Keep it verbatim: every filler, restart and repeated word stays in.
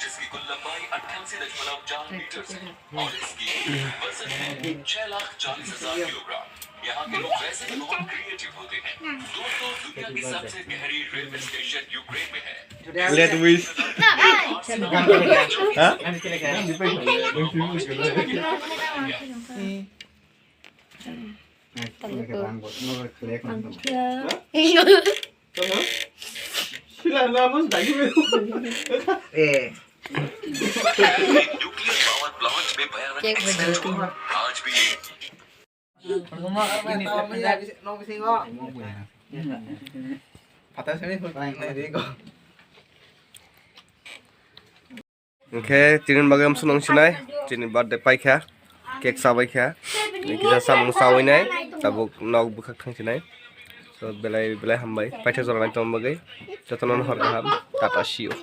जिसकी कुल लंबाई अट्ठासी दशमलव चार मीटर है और इसकी वजन है छह लाख चालीस हजार किलोग्राम। यहाँ के लोग वैसे भी बहुत क्रिएटिव होते हैं। दोस्तों, Let wish. Huh? Eh. Cake bajao. Hwnkhe tini bagwi amsong nang sinai, tini birthday paikha, cake chabaikha, kisa samung chawi nai, tabuk nok bwkhak thang sinai. So belai belai hambai, paitha jora nai tongma bagwi, jotono hor kaham, tata see you.